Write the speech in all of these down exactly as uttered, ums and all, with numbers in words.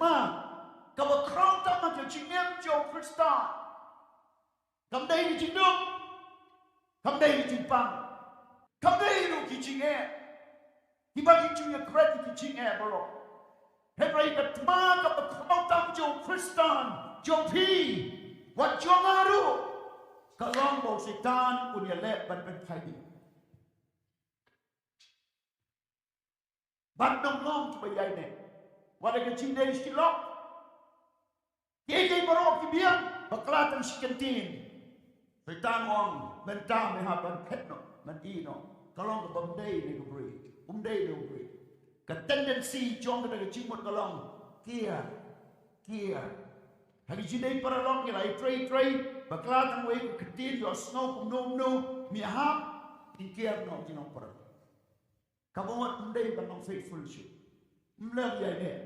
thma kaba khraw tam ha ka jingim jong u Khristan. Kam dei ka jingduk, kam dei ka jingpang, kam dei ruh ki jingeh kiba ki ju ïakren ki jingeh baroh. Hynrei ka thma kaba khraw tam jong u Khristan, jong phi, wat jong nga ruh, ka long ba u Soitan un ïaleh ban pynphai ïa ngi. Bad nang long kiba ïaineh. Wat la ka jingdei shi lok, kiei kiei baroh ki biang, bakla tang shi kyntien. Soitan u ong, mynta me hap ban phet noh, ban ïeh noh. Ka long kaba ym dei ne ka briew, um dei ne ka briew. Ka tendency jong kata ka jingmut ka long kiar, kiar. Ha ka jingdei paralok ngi la ïatrei trei, bakla tang wei ka ktien, ïohsngew kumno kumno, me hap, phin kiar noh, jingong paralok. Kaba ngut ym dei ban long faithful shuh. Ym lei ïaineh.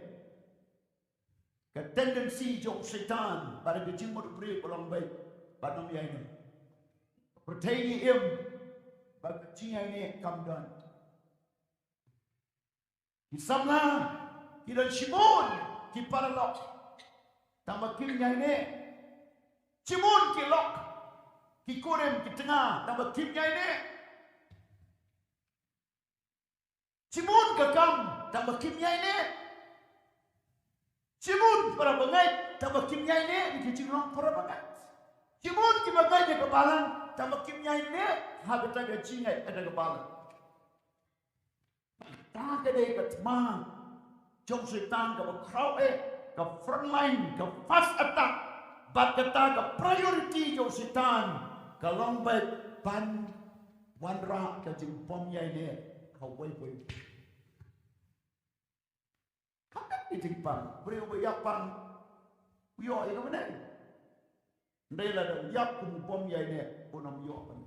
Ka tendency jong u Soitan bad ka jingmut u briew ka long beit ban ym ïaineh. Pyrthei ngi im ba ka jingïaineh kam don. Ki samla ki don shibun ki paralok tang ba kim ïaineh. Shibun ki lok, ki kurim, ki tnga tang ba kim ïaineh. Shibun ka kam tang ba kim ïaineh. Shibun para bangeit tang ba kim ïaineh ïa ka jinglong para bangeit. Shibun kiba ngeit ïa ka balang tang ba kim ïaineh ha kata ka jingngeit ïa ka balang. Kata ka dei ka thma jong u Soitan kaba khraw eh, ka front line, ka first attack. Bad kata ka priority jong u Soitan ka long beit ban wanrah ka jingbym ïaineh ha uwei pa uwei. Ka dei ka jingpang, briew ba ïap pang u ïoh ïa ka bneng. Hynrei lada u ïap kum u bym ïaineh un ym ïoh pang.